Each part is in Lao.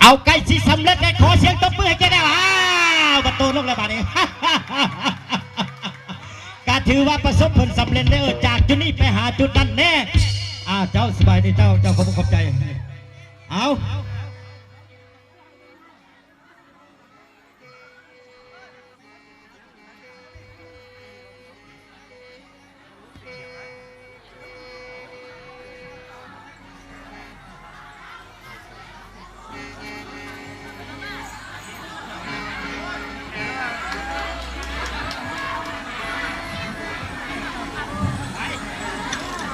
ເອົາ ໃກ້ຊິສຳເລັດແລ້ວ ຂໍສຽງຕົບມືໃຫ້ແກ່ແດ່. ອ້າວ ປະຕູລົງແລ້ວບາດນີ້ ກະຖືວ່າປະສົບຜົນສຳເລັດເດີ ຈາກຈຸດນີ້ໄປຫາຈຸດນັ້ນແນ່. ອ້າວ ເຈົ້າ ສະບາຍດີເຈົ້າ ເຈົ້າ ຂອບຄຸນຂອບໃຈ. ເອົາ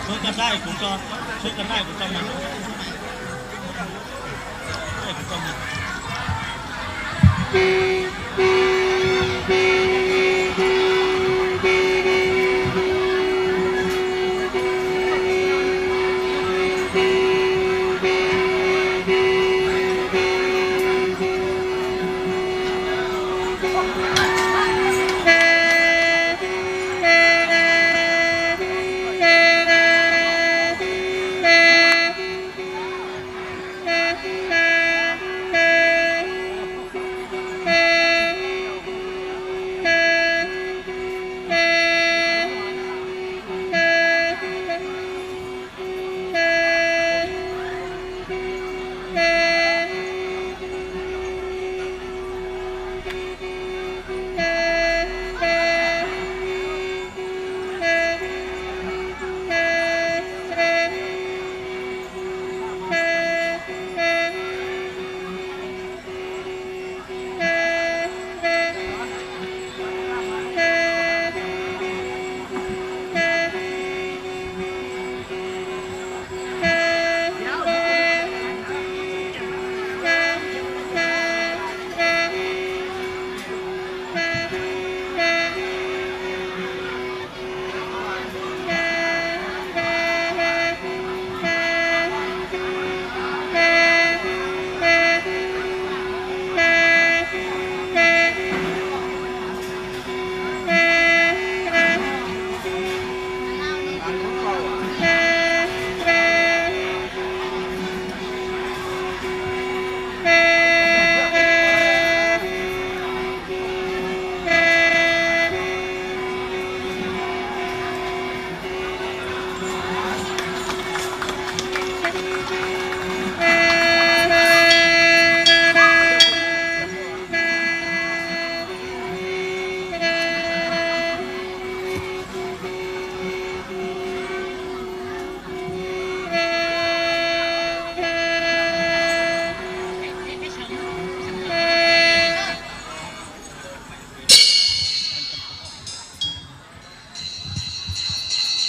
ຊ່ວຍກັນໄດ້ ຄຸນຈອນ ຊ່ວຍກັນໄດ້ ຄຸນຈອນ ມາ.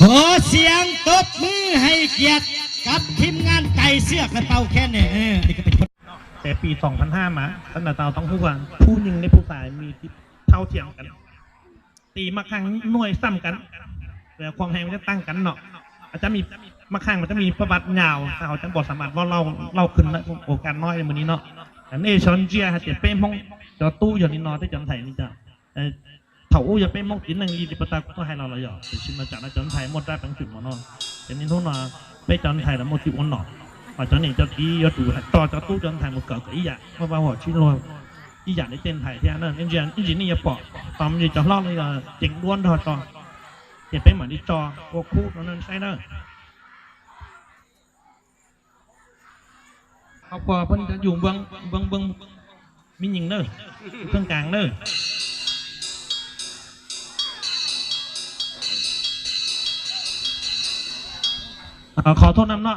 ຂໍສຽງຕົບມືໃຫ້ກຽດກັບທີມງານໄຕ່ເຊືອກ ແລະ ເປົ່າແຄນແດ່. ເອີ ອັນນີ້ກະເປັນຄົນ ແຕ່ປີສອງພັນຫ້າມາ ບັນດາຊາວຕ້ອງຮູ້ວ່າ ຜູ້ຍິງ ແລະ ຜູ້ຊາຍມີສິດເທົ່າທຽມກັນ, ຕີໝາກຂ້າງໜ່ວຍສ່ຳກັນ ແລະ ຄວາມແຮງມັນຈະຕ່າງກັນເນາະ. ອາຈານມີ ໝາກຂ້າງມັນຈະມີປະຫວັດຍາວ ເຮົາຈະບໍ່ສາມາດເວົ້າເລົ່າ ເລົ່າຂຶ້ນໃນໂອກາດນ້ອຍໃນມື້ນີ້ເນາະ. ອັນເອຊອນເຈຍ ເຮົາຈະເປັນມົງ ຈອຕູ້ຢູ່ນີ້ເນາະ ແຕ່ຈອນໄທນີ້ເຈົ້າ ເອີ ເຖົ້າອູ້ຢາກເປັນມົງຕີໜຶ່ງ ລີລີປະຕາກຸໂຕໄຮລາລາຢໍ ເປັນຊິມມາຈານອາຈອນໄທ ໝົດໄດ້ປັງຈຸດໝໍນອນ ເປັນນິນໂທນາ ເປັນຈອນໄທລະໝົດຕິໂອນເນາະ ວ່າຈອນນີ້ເຈົ້າຕີ ຢາຕູ ຕໍ່ຈອຕູ້ຈອນໄທໝົດເກີດກະອີຢາ ເມື່ອວ່າຫົວຊິໂລ ອີຢາໄດ້ເຕັ້ນໄທແທ້ນັ້ນ ເອັນຈິນ ເອັນຈິນນີ້ຢ່າເປາະ ຕອນນີ້ຈະລອກນີ້ກະເຈັງດ້ວນທອດຕໍ່ ເຮັດໄປໝານທີ່ຈອ ພວກຄູຕົວນັ້ນໃຊ້ເດີ. ຄອບຄົວເພິ່ນຈະຢູ່ເບື້ອງ ເບື້ອງ ເບື້ອງ ມີຍິງເດີ ເຄິ່ງກາງເດີ. ເອີ ຂໍໂທດນຳເນາະ.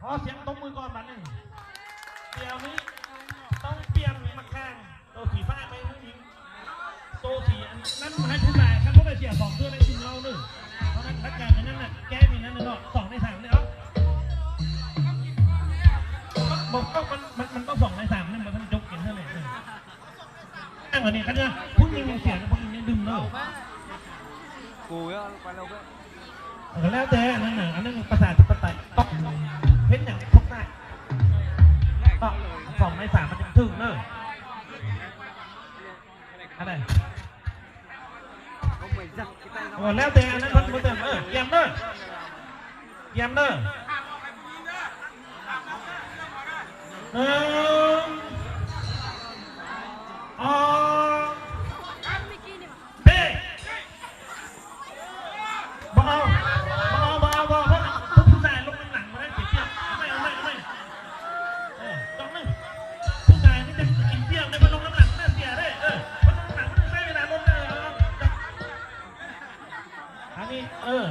ຂອສຽງຕົບມືກ່ອນບາດນີ້. ດຽວນີ້ຕ້ອງປ່ຽນໝາກແຂ້ງໂຕສີຟ້າໄປຜູ້ຍິງ ໂຕສີອັນນັ້ນໃຫ້ຜູ້ຊາຍ. ຄັນບໍ່ໄດ້ເສຍສອງເທື່ອໃນທີມເຮົາເດີ. ເພາະນັ້ນຫຼັກການອັນນັ້ນນະ ແກ້ມີນັ້ນເນາະ ສອງໃນສາມເນາະ. ບໍ່ ມັນ ມັນ ມັນຕ້ອງສອງໃນສາມ ມັນບໍ່ທັນຈົບເກມເທື່ອເລີຍ. ອັນນີ້ຄັນວ່າຜູ້ຍິງຍັງເສຍ ຜູ້ຍິງຍັງດຶງເດີ. ກໍແລ້ວແຕ່ອັນນັ້ນນະ ອັນນັ້ນປະຊາທິປະໄຕ. ເຫັນຫຍັງພວກນາຍ ສອງໃນສາມມັນຈຶ່ງຖືກເດີ. ອັນໃດ ໂອ້ ແລ້ວແຕ່ອັນນັ້ນເພິ່ນບໍ່ເຕີມ. ເອີ ກຽມເດີ ກຽມເດີ. ໜຶ່ງ ສອງ ເບ. ບໍ່ເອົາ ບໍ່ເອົາ ບໍ່ເອົາ ບໍ່ເອົາ. ຜູ້ຊາຍລົງນຳຫຼັງບໍ່ໄດ້ ເສຍປຽບ. ເອົາໃໝ່ ເອົາໃໝ່ ເອົາໃໝ່. ເອີ ຕ້ອງນະ ຜູ້ຊາຍນີ້ຈະກິນປຽບເດ້. ເພິ່ນລົງນຳຫຼັງນະ ເສຍເດ້. ເອີ ເພິ່ນລົງນຳ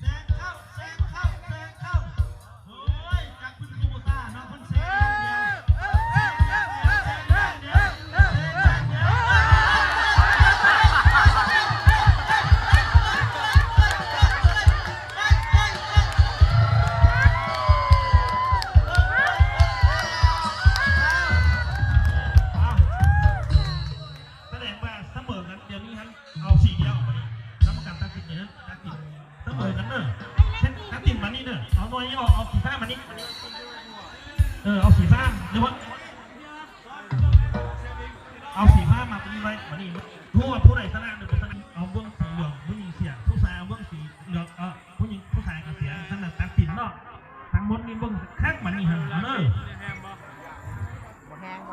ແຊງເຂົ້າ ແຊງເຂົ້າ ແຊງເຂົ້າ ໂອ້ຍ ຈັກເພິ່ນຄືບໍ່ຊ້າເນາະ ເພິ່ນແຊງຢ່າງດຽວ ແຊງຢ່າງດຽວ ແຊງຢ່າງດຽວ ແຊງຢ່າງດຽວ ສະແດງວ່າສະເໝີກັນ ດຽວນີ້ຫັ້ນ ເອົາສີດຽວບາດນີ້ ກຳມະການຕັດສິນເດີ ຕັດສິນສະເໝີກັນເດີ ຕັດສິນບາດນີ້ເດີ ເອົາໜ່ວຍນີ້ອອກ ເອົາສີຟ້າມານີ້ ເອີ ເອົາສີຟ້າ ຫຼືວ່າ ເອົາສີຟ້າມາຕົງນີ້ໄວ້ ບາດນີ້ຮູ້ວ່າຜູ້ໃດຊະນະ ຫຼືບໍ່ຊະນະ ເອົາເບື້ອງສີເຫຼືອງ ຜູ້ຍິງເສຍ ຜູ້ຊາຍເອົາເບື້ອງສີເຫຼືອງ ເອີ ຜູ້ຍິງ ຜູ້ຊາຍກໍເສຍ ຊັ້ນນະ ຕັດສິນເນາະ ທັງໝົດນີ້ເບິ່ງຄັກບາດນີ້ຫັ້ນ ເອົາເດີ.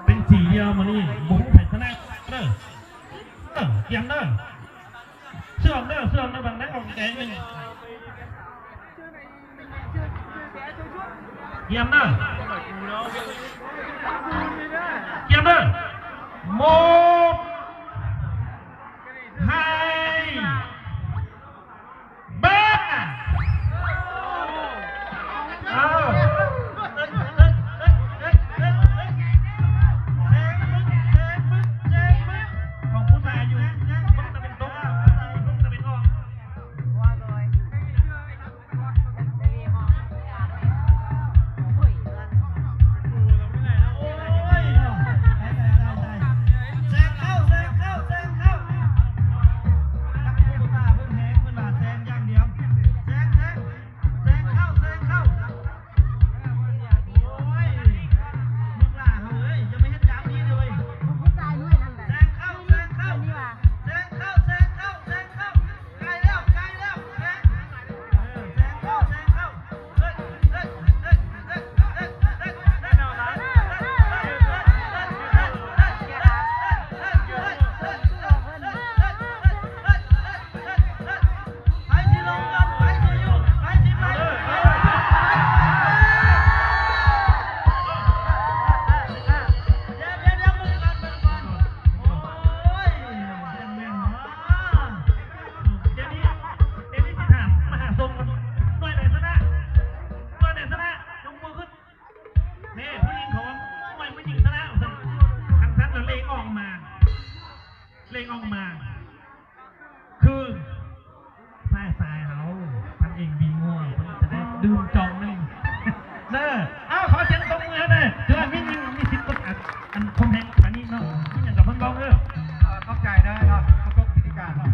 ເປັນສີດຽວມື້ນີ້ ບໍ່ຮູ້ໃຜຊະນະເດີ. ເອີ ກຽມເດີ ເຊື່ອເດີ ເຊື່ອເດີ ບັງໄດ້ອອກແກງໜຶ່ງ ກຽມເດີ ກຽມເດີ ໝົດ ໃຫ້ ເບິ່ງ ເອົາ ແຊງຂອງຜູ້ຊາຍຢູ່ ເບິ່ງຕາເວັນຕົກ ເບິ່ງຕາເວັນອອກ. ໂອ້ຍ ຕາຍ ຕາຍ ຕາຍ ຕາຍ ແຊງເຂົ້າ ແຊງເຂົ້າ ແຊງເຂົ້າ ນັກໂຄຕາເພິ່ນແຮງ ເພິ່ນວ່າແຊງຢ່າງດຽວ ແຊງ ແຊງ ແຊງເຂົ້າ ແຊງເຂົ້າ ໂອ້ຍ ລູກຫຼານເຮົາເອີຍ ຢ່າມາເຮັດຢ່າງນີ້ເດີ ຜູ້ຊາຍນ້ອຍນັ້ນແຫຼະ ແຊງເຂົ້າ ແຊງເຂົ້າ ແຊງເຂົ້າ ແຊງເຂົ້າ ແຊງເຂົ້າ ໃກ້ແລ້ວ ໃກ້ແລ້ວ ແຊງ ເອີ ແຊງເຂົ້າ ແຊງເຂົ້າ ເອີ ເອີ ເອີ ເອີ ເອີ ເອີ ເອີ ເອີ ເອີ ເອີ ເອີ ເອີ ເອີ ເອີ ເອີ ໃຜຊິລົງກ່ອນ ໃຜຊິຢູ່ ໃຜຊິໄປ ດຽວ ດຽວ ດຽວ ເບິ່ງກ່ອນ ເບິ່ງກ່ອນ ໂອ້ຍ ແມ່ນບໍ່ ດຽວນີ້ ດຽວນີ້ຊິຖາມມະຫາຊົງກ່ອນ ໜ່ວຍໃດຊະນະ ໜ່ວຍໃດຊະນະ ຍົກມືຂຶ້ນ ນີ້ ຜູ້ຍິງເຂົາວ່າ ໜ່ວຍຜູ້ຍິງຊະນະ ວ່າຊັ້ນ ຄັນຊັ້ນແລ້ວເລກອອກມາ ເລກອອກມາ ຄືຝ່າຍຊາຍເຮົາ ພັນເອກ ບີ ງົວ ເພິ່ນຈະໄດ້ດື່ມຈອງໜຶ່ງເດີ. ເອົາ ຂໍສຽງຕົບມືໃຫ້ແດ່ ຖືວ່າມີຍິງມີສິດເບິ່ງ ອັນ ອັນຄວາມແຮງປານນີ້ເນາະ ມີຫຍັງກໍເພິ່ນເວົ້າເດີ. ເອີ ຂອບໃຈເດີເນາະ ປະສົບກິດຈະການເນາະ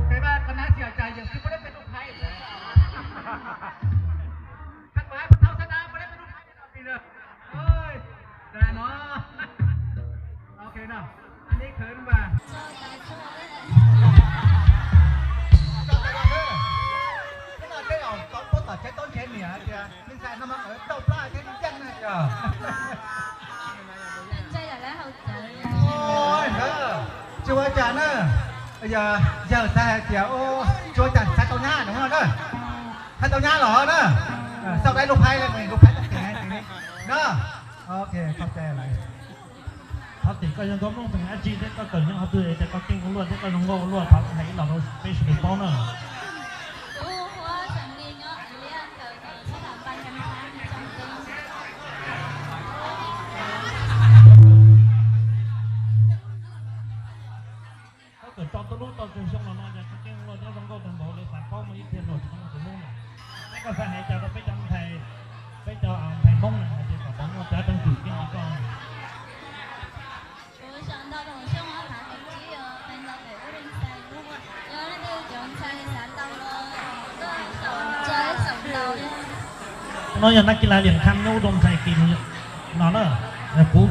ແຕ່ວ່າຄະນະເສຍໃຈຢູ່ ຄືບໍ່ໄດ້ເປັນລູກໃພ້ ຄັນວ່າເພິ່ນເອົາຊະນະ ບໍ່ໄດ້ເປັນລູກໃພ້ ເອີຍ ໄດ້ເນາະ ໂອເຄເນາະ ອັນນີ້ຄືວ່າ ເຈົ້າຕາຍເດີ ຂະໜາດໄດ້ເອົາຕອນຕົ້ນຕາແຈຕົ້ນແຂນເໜືອເທື່ອ ໜຶ່ງແສນນຳມາ ເອີ ເຈົ້າປາແທ້ຈິງຈັງນະ ເຈົ້າ ເປັນໃຈຫຼາຍແລ້ວເຮົາໃຈ ໂອ້ຍ ເອີ ຈູອາຈານເດີ ຢ່າ ຢ່າໃສ່ເສຍ ໂອ້ ຈູອາຈານໃສ່ເຕົາຫຍ້າເດີ ໃສ່ເຕົາຫຍ້າຫຼໍເດີ ເອີ ເຊົາໄດ້ລູກໃພ້ແລ້ວ ລູກໃພ້ຕ້ອງເກັ່ງໃຫ້ເນາະ. OK，เข้าใจหลาย Thảo Tỉ, kâo yog nkô̆ mlông tơng a ji, thế kâo cởi những hộp thư ấy, thế kâo kinh ngôn luôn, thế kâo dùng ngôn luôn, Thảo Tỉ hãy đọc nó, space để bóng nữa. Có cởi cho tôi lút, tôi kêu xông là nó, cho tôi kinh ngôn luôn, thế dùng ngôn tơng bóng, để sản phóng mà ít tiền nổi, không có nổi. Thế kâo phải hãy chào, tôi phải chào thầy, phải chào, à, thầy Mông này, thì có bóng một trái tơng cử kinh ngôn con. ນ້ອງຢ່າງນັກກິລາຫຼຽນຄຳຢູ່ອຸດົມໄຊກິນເນາະເນາະ ແລ້ວປູ